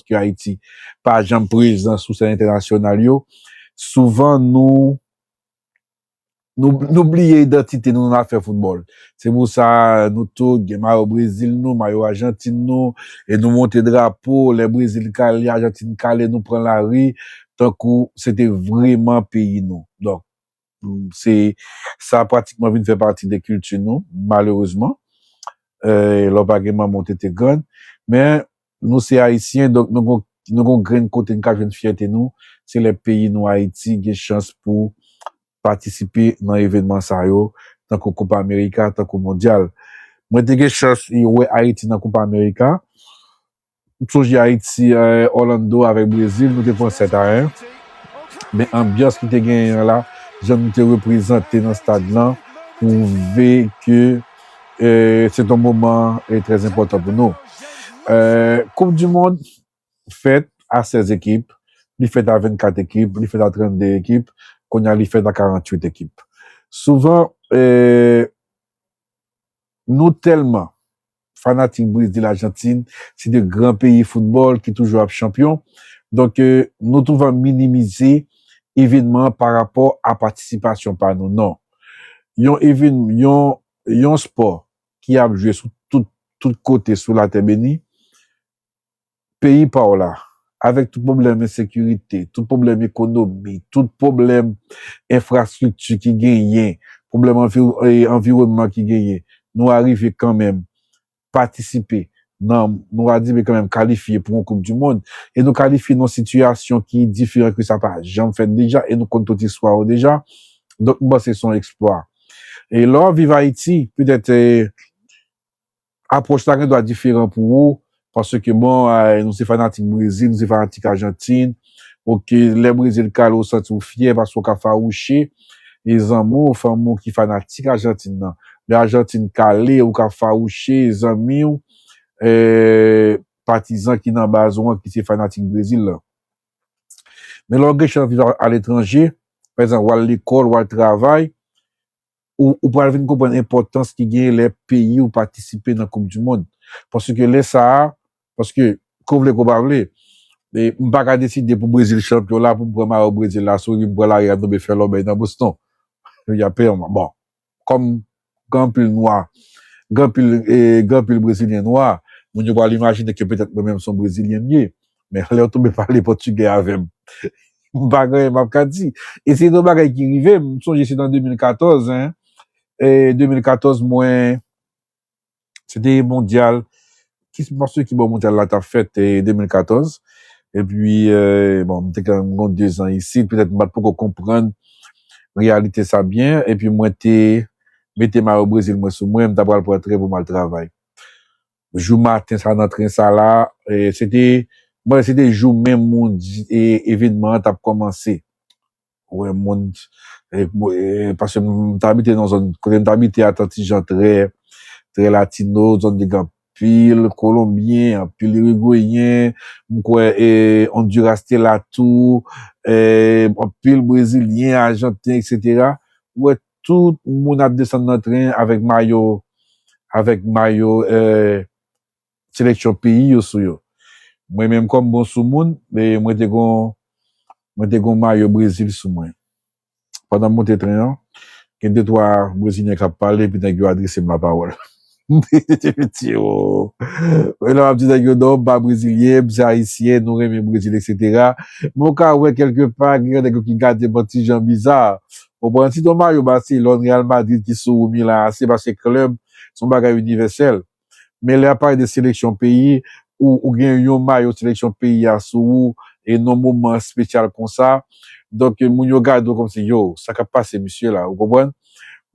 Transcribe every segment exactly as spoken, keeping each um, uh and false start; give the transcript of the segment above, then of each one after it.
ke Ayiti pa janm prezan sou sèn entènasyonal yo, souvan nou nou, nou bliye idantite nou nan afè foutbòl. Se pou sa nou tout gen mayo Brezil nou, mayo Ajantin nou, e nou monte drapo, lè Brezil kale, Ajantin kale, nou pran lari, tankou se te vreman peyi nou. Donk, se, sa pratikman vin fè pati de kilti nou, malerezman. Eh, lè w pa gen manman, w te te grann. Men, nou se Ayisyen, donk nou gon, nou gon grenn kote n ka jwenn fyète nou, se lè peyi nou Ayiti gen chans pou patisipe nan evènman sa yo, tankou Copa America, tankou Mondyal. Mwen te gen chans wè Ayiti nan Copa America. M sonje Ayiti, eh, Orlando avèk Brezil, nou te pran sèt a en. Men anbyans ki te genyen an la, jan nou te reprezante nan stad lan, pwouve ke, eh, se te yon moman, eh, trè enpòtan pou nou. Eh, Koup di Mond fèt a sèz ekip, li fèt a vennkat ekip, li fèt a trannde ekip, kounye a li fèt a karanntuit ekip. Souvan, eh, nou tèlman fanatik Brezil, Ajantin, se de gran peyi foutbòl ki toujou ap chanpyon. Donk, eh, nou touvan minimize evènman an pa rapò a patisipasyon pa nou, non. Yon evèn-, yon, yon spò ki ap jwe sou tout, tout kote sou latè beni, peyi pa w la, avèk tout pwoblèm ensekirite, tout pwoblèm ekonomi, tout pwoblèm enfrastrikti ki genyen, pwoblèm anvi-, eh, anviwònman ki genyen, nou arive kanmenm patisipe nan, nou arive kanmenm kalifye pou yon Koup di Mond, e nou kalifye nan yon sitiyasyon ki diferan ke sa pa janm fèt deja, e nou konn tout istwa yo deja. Donk, m panse se yon eksplwa. E lè w ap viv Ayiti, petèt, eh, apwòch la gen dwa diferan pou ou, paske, bon, eh, nou se fanatik Brezil, nou se fanatik Ajantin. Oke, lè Brezil kale, ou santi w fyè paske w ka fawouche e zanmi w, fanmi w ki fanatik Ajantin nan. Lè Ajantin kale, ou ka fawouche zanmi w, eh, patizan ki nan baz ou an, ki se fanatik Brezil lan. Men lè w gen chans viv a, aletranje, pa egzanp, w al lekòl, w al travay, ou, ou pral vin konprann enpòtans ki genyen lè peyi w patisipe nan Koup di Mond. Paske lè sa a, paske, ke w vle, ke w pa vle, e m pa ka deside pou Brezil chanpyon la, pou m pran mayo Brezil la sou, epi m pran lari a, m tonbe fè lòbèy nan Boston. Y ap peye m. Bon, kòm gen anpil nwa, gen anpil, e, gen anpil Brezilyen nwa, moun yo pral imajine ke petèt mwen menm se yon Brezilyen m ye. Men lè w tonbe pale pòtigè avè m, m pa gen anyen m ap ka di. E se yon bagay ki rive m, m sonje se nan de mil katòz, en. E de mil katòz, mwen, se te mondyal, ki, m panse ki bò mondyal la t ap fèt, e de mil katòz. Epi, e, bon, m te gen, m gen de zan isit, petèt m pa t poko konprann reyalite sa byen, epi mwen te mete mayo Brezil mwen sou mwen, m ta pral pran tren pou m al travay. Jou maten sa nan tren sa la, e, se te, mwen, se te jou menm moun di, e, evènman an t ap kòmanse. Ou wè moun, e, e, paske m t abite nan zòn, kote m t abite a Tantijan trè, trè latino, zòn de gen anpil Kolonbyen, anpil Irigweyen, m kwè, e, Honduras te la tou, e, anpil Brezilyen, Ajanten, etsetera. Ou wè tout moun ap desann nan tren avèk mayo, avèk mayo, e, seleksyon peyi yo sou yo. Mwen menm kòm bon soumoun, e, mwen te gon, mwen te gon mayo Brezil sou mwen. Pandan m monte tren an, gen de twa Brezilyen k ap pale, epi nèg yo adrese m lapawòl. Yo, lè m ap di nèg yo, non, m pa Brezilyen, m se Ayisyen, nou renmen Brezil, etsetera. Men w ka wè kèlke pa, gen nèg yo ki gade m yon ti jan biza. Ou konprann? Si t yon mayo Barcelone, Real Madrid ki sou ou, Milan A C, paske klèb, se yon bagay inivèsèl. Men lè y ap pale de seleksyon peyi, ou, ou gen yon mayo seleksyon peyi a sou ou, e nan moman espesyal konsa. Donk, moun yo gade w kòmsi, yo, sa k ap pase misye la, ou konprann?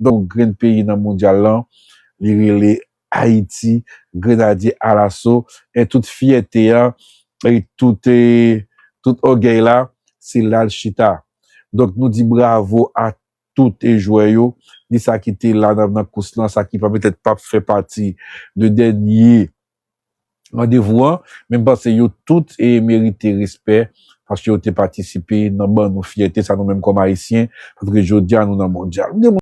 Donk, grenn peyi nan mondyal lan, li rele Ayiti, Grenadye Alaso, e tout fyète a, e tout, e tout ògèy la, se la l chita. Donk, nou di bravo a tout e jwè yo, ni sa ki te la nan, nan kous lan, sa ki pa petèt p ap fè pati de dènye randevou an, men m panse yo tout e merite respè, paske yo te patisipe nan ban nou fyète, sa nou menm kòm Ayisyen, paske jodi a nou nan mondyal. M gen